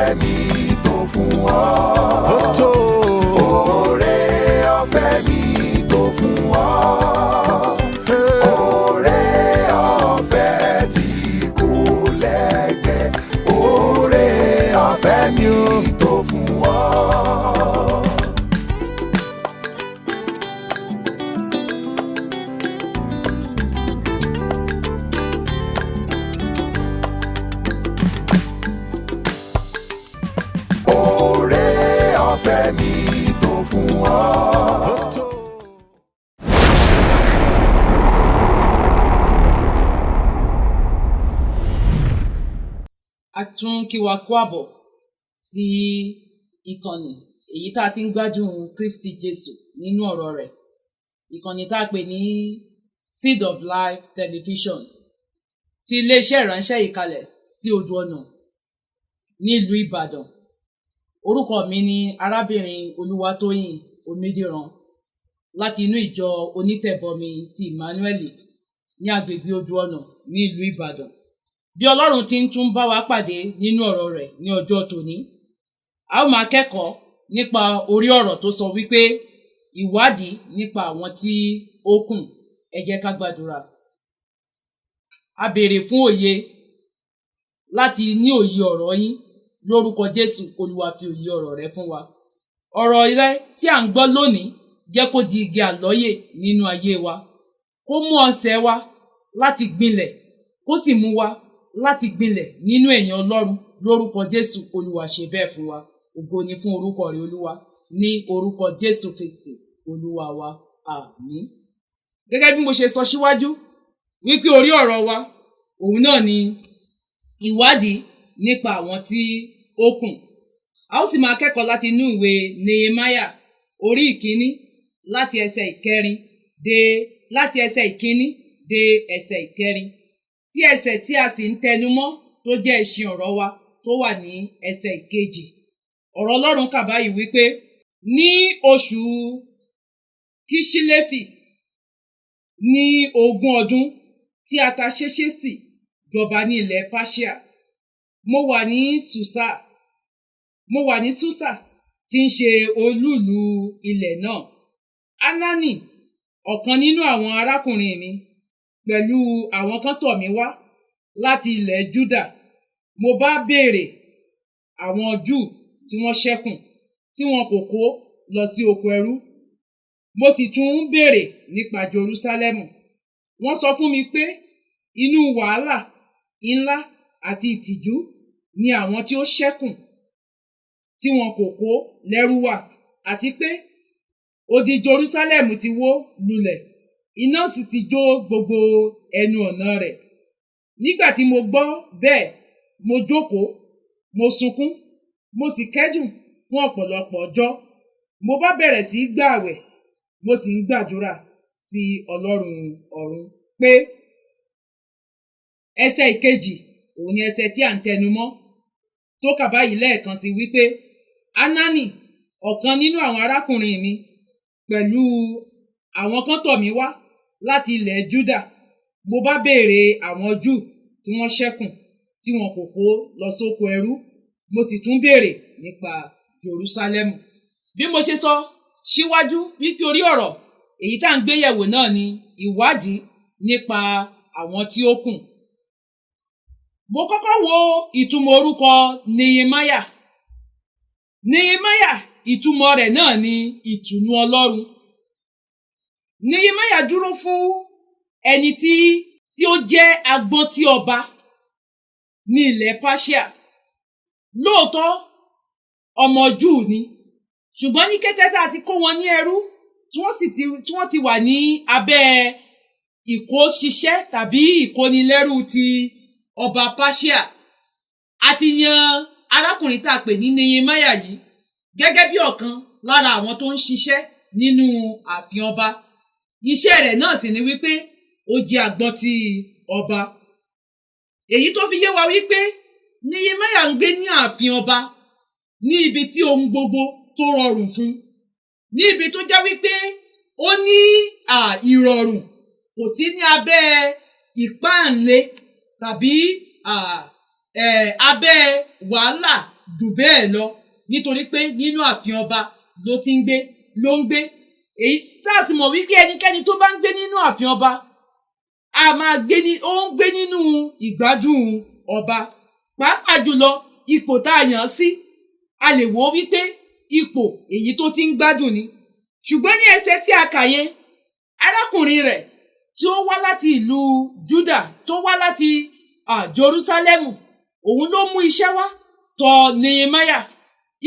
Ọ̀fẹ́ mi tó fún ọ. Ó tó. Oore ọ̀fẹ́ mi tó fún ọ. Oore ọ̀fẹ́ tí kò lẹ́gbẹ́. Oore ọ̀fẹ́ mi tó fún ọ. Oore ọ̀fẹ́ mi tó fún ọ. Ó tó. A tún kí wa kú àbọ̀ sí ìkànnì èyí tá a ti ń gbádùn Kristi Jésù nínú ọ̀rọ̀ rẹ̀, ìkànnì tá a pè ní Seed of Life Television ti iléeṣẹ́ ìránṣẹ́ ìkalẹ̀ sí odò ọ̀nà nílùú Ìbàdàn. Orúkọ mi ni arábìnrin Olúwatóyìn Omídìran láti inú ìjọ onítẹ̀bọmi ti Emmanuel ní agbègbè odò ọ̀nà ní ìlú Ìbàdàn. Bí Ọlọ́run ti ń tún bá wa pàdé nínú ọ̀rọ̀ rẹ̀ ní ọjọ́ tòní, a ó máa kẹ́kọ̀ọ́ nípa orí ọ̀rọ̀ tó sọ wípé ìwádìí nípa àwọn tí ó kù. Ẹ jẹ́ ká gbàdúrà. A béèrè fún òye láti ní òye ọ̀rọ̀ yín lórúkọ Jésù. Olúwa, fi òye ọ̀rọ̀ rẹ fún wa. Ọ̀rọ̀ rẹ tí à ń gbọ́ lónìí, jẹ́ kó di igi àlọ́yè nínú ayé wa, kó mú ọsẹ̀ wa láti gbinlẹ̀, kó sì mú wa láti gbinlẹ̀ nínú ẹ̀yìn Ọlọ́run lórúkọ Jésù. Olúwa, ṣe bẹ́ẹ̀ fún wa. Ògo ni fún orúkọ rẹ, Olúwa, ní orúkọ Jésù Kristi Olúwa wa, àmín. Gẹ́gẹ́ bí mo ṣe sọ síwájú wípé orí ọ̀rọ̀ wa òun náà ni ìwádìí nípa àwọn tí ó kù. A ó sì máa kẹ́kọ̀ọ́ láti inú ìwé Nehemiah orí ìkíní láti ẹsẹ̀ ìkẹrin dé láti ẹsẹ̀ ìkíní dé ẹsẹ̀ ìkẹrin, tí ẹsẹ̀ tí a sì ń tẹnu mọ́ tó jẹ́ ẹṣin ọ̀rọ̀ wa tó wà ní ẹsẹ̀ ìkejì. Ọ̀rọ̀ Ọlọ́run kà báyìí wípé ní oṣù Kíṣíléfì, ní 20 ọdún tí Ataṣẹ́ṣẹ́sì jọba ní ilẹ̀ Páṣíà, mo wà ní Ṣúṣà, mo wà ní Ṣúṣà tí ń ṣe olúùlú ilẹ̀ náà. Hanani, ọ̀kan nínú àwọn arákùnrin mi, pẹ̀lú àwọn kan tọ̀ mí wá láti ilẹ̀ Júdà. Mo bá béèrè àwọn Júù tí wọ́n ṣẹ́kùn, tí wọn kò kó lọ sí oko ẹrú. Mo sì tún ń béèrè nípa Jerúsálẹ́mù. Wọ́n sọ fún mi pé inú wàhálà ńlá àti ìtìjú ni àwọn tí ó ṣẹ́kùn tí wọn kò kó lẹ́rú wà, àti pé odi Jerúsálẹ́mù ti wó lulẹ̀, iná sì ti jó gbogbo ẹnu ọ̀nà rẹ̀. Nígbà tí mo gbọ́ bẹ́ẹ̀, mo jókòó, mo sunkún, mo sì kẹ́dùn fún ọ̀pọ̀lọpọ̀ ọjọ́. Mo bá bẹ̀rẹ̀ sí í gbààwẹ̀, mo sì ń gbàdúrà sí Ọlọ́run ọ̀run pé ẹsẹ̀ ìkejì òun ni ẹsẹ̀ tí à ń tẹnu mọ́, tó kà báyìí lẹ́ẹ̀kan sí wípé Hanani, ọ̀kan nínú àwọn arákùnrin mi, pẹ̀lú àwọn kan tọ̀ mí wá láti ilẹ̀ Júdà. Mo bá béèrè àwọn Júù tí wọ́n ṣẹ́kùn, tí wọn kò kó lọ sóko ẹrú. Mo sì tún béèrè nípa Jerúsálẹ́mù. Bí mo ṣe sọ síwájú wípé orí ọ̀rọ̀ èyí tá à ń gbé yẹ̀wò náà ni ìwádìí nípa àwọn tí ó kù. Mo kọ́kọ́ wo ìtumọ̀ orúkọ Nehemiah. Nehemiah, ìtumọ̀ rẹ̀ náà ni ìtùnú Ọlọ́run. Nehemiah dúró fún ẹni tí ó jẹ́ agbọ́n tí ọba ní ilẹ̀ Persia. Lóòótọ́, ọmọ Júù ni, ṣùgbọ́n ní kété tá a ti kó wọn ní ẹrú, tí wọ́n sì ti tí wọ́n ti wà ní abẹ́ ìkóṣiṣẹ́ tàbí ìkónilẹ́rú ti ọba Persia, a ti yan arákùnrin tá a pè ní Nehemiah yìí gẹ́gẹ́ bí ọ̀kan lára àwọn tó ń ṣiṣẹ́ nínú ààfin ọba. Iṣẹ́ rẹ̀ náà sì ni wípé ó jẹ́ agbọ́tí ọba, èyí tó fi yé wa wípé Nehemiah ń gbé ní ààfin ọba, ní ibi tí ohun gbogbo tó rọrùn fún, ní ibi tó jẹ́ wípé ó ní ìrọ̀rùn, kò sí ní abẹ́ ìpáǹle tàbí abẹ́ wàhálà. jù bẹ́ẹ̀ lọ, nítorí pé nínú ààfin ọba ló ti ń gbé, ló ń gbé, èyí tá a sì mọ̀ wípé ẹnikẹ́ni tó bá ń gbé nínú ààfin ọba, a máa gbé ní, ó ń gbé nínú ìgbádùn ọba. Pàápàá jùlọ ipò tá a yàn án sí, a lè wò ó wípé ipò èyí tó ti ń gbádùn ni. Ṣùgbọ́n ní ẹsẹ̀ tí a kà yẹn, arákùnrin rẹ̀ tí ó wá láti ìlú Júdà, tó wá láti Jerúsálẹ́mù, òun ló mú iṣẹ́ wá tọ̀ Nehemiah.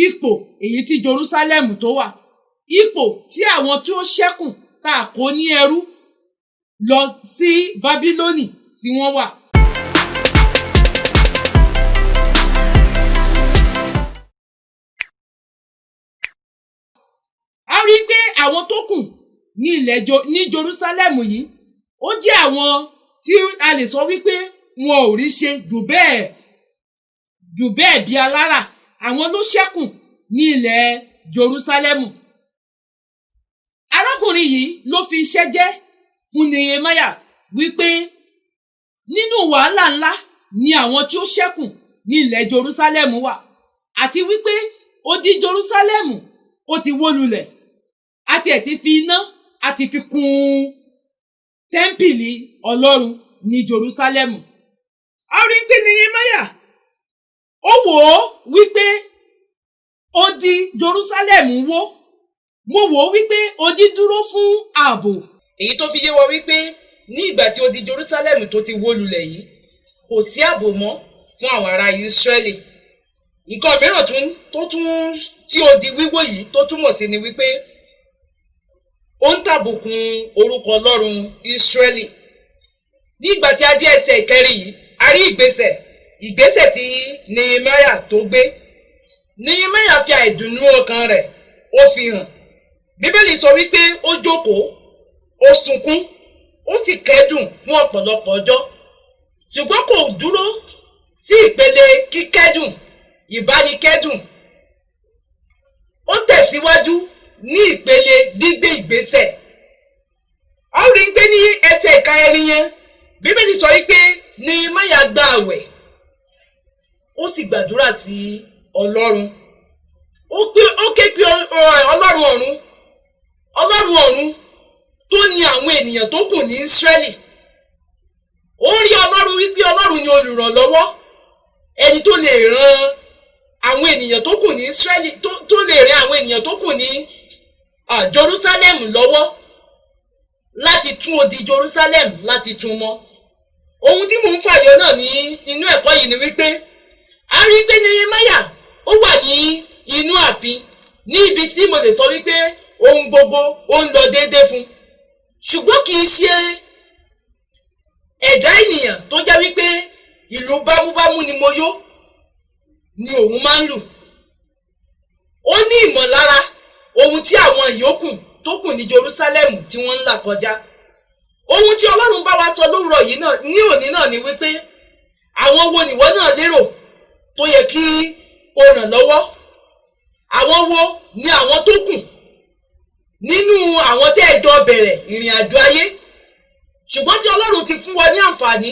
Ipò èyí tí Jerúsálẹ́mù tó wà, ipò tí àwọn tí ó ṣẹ́kù tá a kó ní ẹrú lọ sí Bábílónì tí wọ́n wà. A rí i pé àwọn tó kù ní ilẹ̀ ní Jerúsálẹ́mù yìí, ó jẹ́ àwọn tí a lè sọ wípé wọn ò rí ṣe jù bẹ́ẹ̀, jù bẹ́ẹ̀ bí alára. Àwọn ló ṣẹ́kù ní ilẹ̀ Jerúsálẹ́mù. Arákùnrin yìí ló fi iṣẹ́ jẹ́ fún Nehemiah wípé nínú wàhálà ńlá ni àwọn tí ó ṣẹ́kù ní ilẹ̀ Jerúsálẹ́mù wà, àti wípé odi Jerúsálẹ́mù ó ti wó lulẹ̀, àti ẹ̀ ti fi iná àti fi kùn tẹ́ḿpìlì Ọlọ́run ní Jerúsálẹ́mù. A rí pé Nehemiah ó wò ó wípé odi Jerúsálẹ́mù wó. Mo wò ó wípé odi dúró fún ààbò. Èyí tó fi yé wa wípé ní ìgbà tí odi Jerúsálẹ́mù tó ti wó lulẹ̀ yìí, kò sí ààbò mọ́ fún àwọn ará Ísírẹ́lì. Nǹkan mìíràn tó tún tí odi wíwó yìí tó túmọ̀ sí ni wípé ó ń tàbùkùn orúkọ Ọlọ́run Ísírẹ́lì. Ní ìgbà tí a dé ẹsẹ̀ ìkẹrin yìí, a rí ìgbésẹ̀ tí Nehemiah tó gbé. Nehemiah fi àìdùnnú ọkàn rẹ̀ ó fi hàn. Bíbélì sọ wípé ó jókòó, ó sunkún, ó sì kẹ́dùn fún ọ̀pọ̀lọpọ̀ ọjọ́. Ṣùgbọ́n kò dúró sí ìpele kíkẹ́dùn, ìbánikẹ́dùn. Ó tẹ̀síwájú ní ìpele gbígbé ìgbésẹ̀. A rí i pé ní ẹsẹ̀ ìka ẹni yẹn, Bíbélì sọ wípé Nehemiah gba àwẹ̀, ó sì gbàdúrà sí Ọlọ́run. Ó ké pe Ọlọ́run ọ̀run, Ọlọ́run ọ̀run tó ní àwọn ènìyàn tó kù ní Ísírẹ́lì. Ó rí Ọlọ́run wípé Ọlọ́run ni olùrànlọ́wọ́, ẹni tó lè ran àwọn ènìyàn tó kù ní Ísírẹ́lì, tó lè ran àwọn ènìyàn tó kù ní Jerúsálẹ́mù lọ́wọ́ láti tún odi Jerúsálẹ́mù láti tún mọ́. Ohun tí mò ń fàyọ náà ní inú ẹ̀kọ́ yìí ni wípé a rí pé Nehemiah ó wà ní inú ààfin, ní ibi tí mo lè sọ wípé ohun gbogbo ó ń lọ déédéé fún. Ṣùgbọ́n kì í ṣe ẹ̀dá ènìyàn tó jẹ́ wípé ìlú bámúbámú ni mo yó ni òun máa ń lù. Ó ní ìmọ̀lára ohun tí àwọn ìyókù tó kù ní Jerúsálẹ́mù tí wọ́n ń là kọjá. Ohun tí Ọlọ́run bá wa sọ lówùrọ̀ yìí náà ní òní náà ni wípé àwọn wo nìwọ náà lérò tó yẹ kí o ràn lọ́wọ́? Àwọn wo ni àwọn tó kù nínú àwọn tẹ́ ẹ jọ bẹ̀rẹ̀ ìrìn àjò ayé, ṣùgbọ́n tí Ọlọ́run ti fún wa ní àǹfààní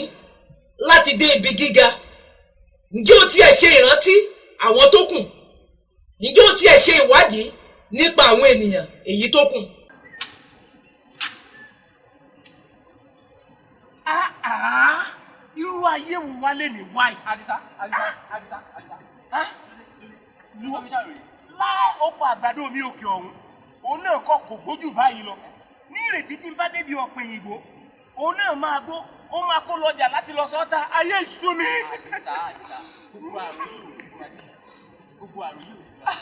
láti dé ibi gíga? Ǹjẹ́ o tiẹ̀ ṣe ìrántí àwọn tó kù? Ǹjẹ́ o tiẹ̀ ṣe ìwádìí nípa àwọn ènìyàn èyí tó kù? Irú ayé wo wá lè ní wáyé? Àdìsá, Àdìsá, Àdìsá, Àdìsá. Láì ọkọ̀ àgbàdo mi òkè ọ̀hún, òun náà kọ́ kò gbójú báyìí lọ. Ní ìrètí tí ń bá débi ọ̀pẹ̀ òyìnbó, òun náà máa gbó, ó máa kó lọ́jà láti lọ sọ́ta. Ayé ìṣú mi. Àdìsá, Àdìsá, gbogbo àrùn yìí ò ní fún wa. Gbogbo àrùn yìí ò ní fún wa.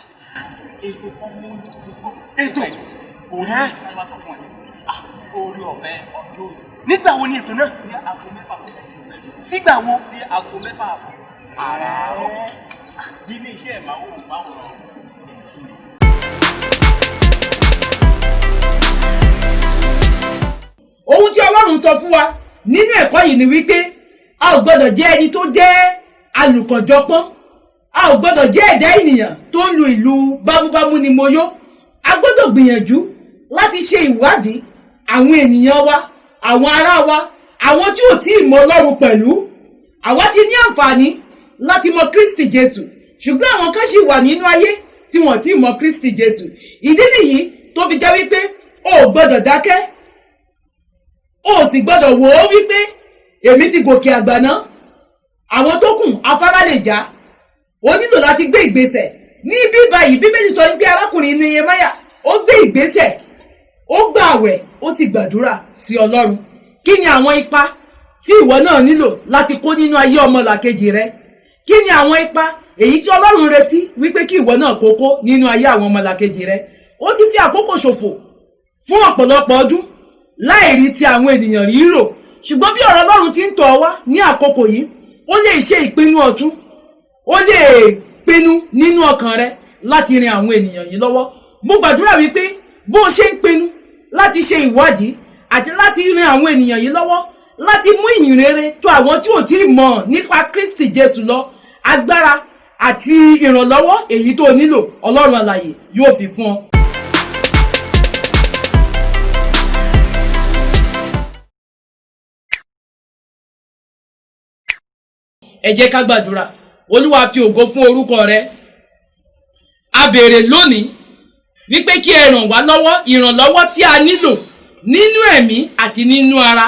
Ètò kan mú gbogbo. Ètò? Òun ní sáré wá sọ fún ẹ. Orí ọ̀fẹ́ ọjọ́ òní. Nígbà wo ni ètò náà? Ní aago 6 kọjá ìṣẹ́jú. Sígbà wo? Sí aago 6 àbọ̀. Àràárọ̀. Nílé iṣẹ́ ìmáwòrán. Ohun tí Ọlọ́run sọ fún wa nínú ẹ̀kọ́ yìí ni wípé a ò gbọ́dọ̀ jẹ́ ẹni tó jẹ́ alùkànjọpọ́n, a ò gbọ́dọ̀ jẹ́ ẹ̀dá ènìyàn tó ń lu ìlú bámúbámú ni mo yó. A gbọ́dọ̀ gbìyànjú láti ṣe ìwádìí àwọn ènìyàn wa, àwọn ará wa, àwọn tí ò tí ì mọ Ọlọ́run pẹ̀lú. Àwa ti ní àǹfààní láti mọ Kristi Jésù. Ṣùgbọ́n àwọn kan ṣì wà nínú ayé tí wọ́n ti mọ Kristi Jésù. Ìdí nìyí tó fi jẹ́ wípé o ò gbọ́dọ̀ dákẹ́, o ò sì gbọ́dọ̀ wò ó wípé èmi ti gòkè àgbà náà, àwọn tó kù afárá lè já. O nílò láti gbé ìgbésẹ̀ ní bí báyìí. Bíbélì sọ wípé arákùnrin Nehemiah, ó gbé ìgbésẹ̀, ó gbààwẹ̀, ó sì gbàdúrà sí Ọlọ́run. Kí ni àwọn ipa tí ìwọ náà nílò láti kó nínú ayé ọmọlàkejì rẹ? Kí ni àwọn ipa èyí tí Ọlọ́run retí wípé kí ìwọ náà kó kó nínú ayé àwọn ọmọlàkejì rẹ? Ó ti fi àkókò ṣòfò fún ọ̀pọ̀lọpọ̀ ọdún láì rí ti àwọn ènìyàn rí rò. Ṣùgbọ́n bí ọ̀rọ̀ Ọlọ́run ti ń tọ̀ ọ́ wá ní àkókò yìí, ó lè ṣe ìpinnu ọ̀tun, ó lè pinnu nínú ọkàn rẹ láti rin àwọn ènìyàn yìí lọ́wọ́. Mo gbàdúrà wípé bó o ṣe ń pinnu láti ṣe ìwádìí àti láti rin àwọn ènìyàn yìí lọ́wọ́, láti mú ìyìn rere tó àwọn tí ò tí ì mọ̀ nípa Kristi Jésù lọ, agbára àti ìrànlọ́wọ́ èyí tó o nílò, Ọlọ́run alààyè yóò fi fún ọ. Ẹ jẹ́ ká gbàdúrà. Olúwa, fi ògo fún orúkọ rẹ. A béèrè lónìí wípé kí ẹ ràn wá lọ́wọ́, ìrànlọ́wọ́ tí a nílò nínú ẹ̀mí àti nínú ara,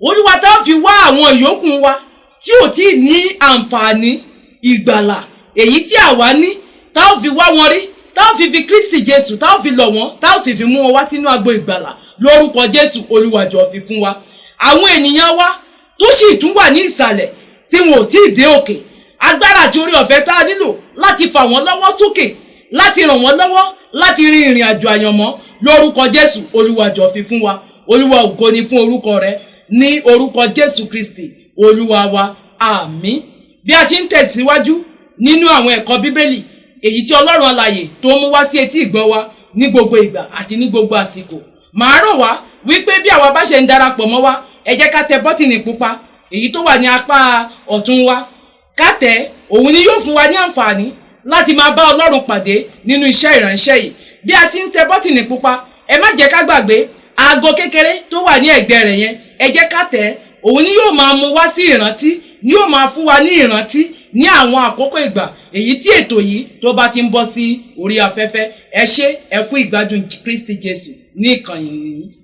Olúwa, tá a fi wá àwọn ìyókù wa tí ò tí ì ní àǹfààní ìgbàlà èyí tí àwa ní, tá a fi wá wọn rí, tá a fi Kristi Jésù, tá a fi lọ̀ wọ́n, tá a sì fi mú wọn wá sínú agbo ìgbàlà lórúkọ Jésù. Olúwa, jọ̀ọ́ fi fún wa. Àwọn ènìyàn wa tó sì tún wà ní ìsàlẹ̀ tí wọn ò tí ì dé òkè, agbára àti orí ọ̀fẹ́ tá a nílò láti fà wọ́n lọ́wọ́ sókè, láti ràn wọ́n lọ́wọ́ láti rin ìrìn àjò àyànmọ́ lórúkọ Jésù, Olúwa, jọ̀ọ́ fi fún wa. Olúwa, ògo ni fún orúkọ rẹ, ní orúkọ Jésù Kristi Olúwa wa, àmín. Bí a ti ń tẹ̀síwájú nínú àwọn ẹ̀kọ́ Bíbélì èyí tí Ọlọ́run alààyè tó mú wá sí etí ìgbọ́ wa ní gbogbo ìgbà àti ní gbogbo àsìkò, màá rọ̀ wá wípé bí àwa bá ṣe ń darapọ̀ mọ́ wa, ẹ jẹ́ ká tẹ bọ́tìnì pupa èyí tó wà ní apá ọ̀tún wa. Ká tẹ̀, òun ni yóò fún wa ní àǹfààní láti máa bá Ọlọ́run pàdé nínú iṣẹ́ ìránṣẹ́ yìí. Bí a ti ń tẹ bọ́tìnì pupa, ẹ má jẹ́ ká gbàgbé aago kékeré tó wà ní ẹ̀gbẹ́ rẹ̀ yẹn. Ẹ jẹ́ ká tẹ̀, òun ni yóò máa mú wá sí ìrántí, ni yóò máa fún wa ní ìrántí ní àwọn àkókò ìgbà èyí tí ètò yìí tó bá ti ń bọ́ sí orí afẹ́fẹ́. Ẹ ṣé, ẹ kú ìgbádùn Kristi Jésù ní ìkànnì yìí.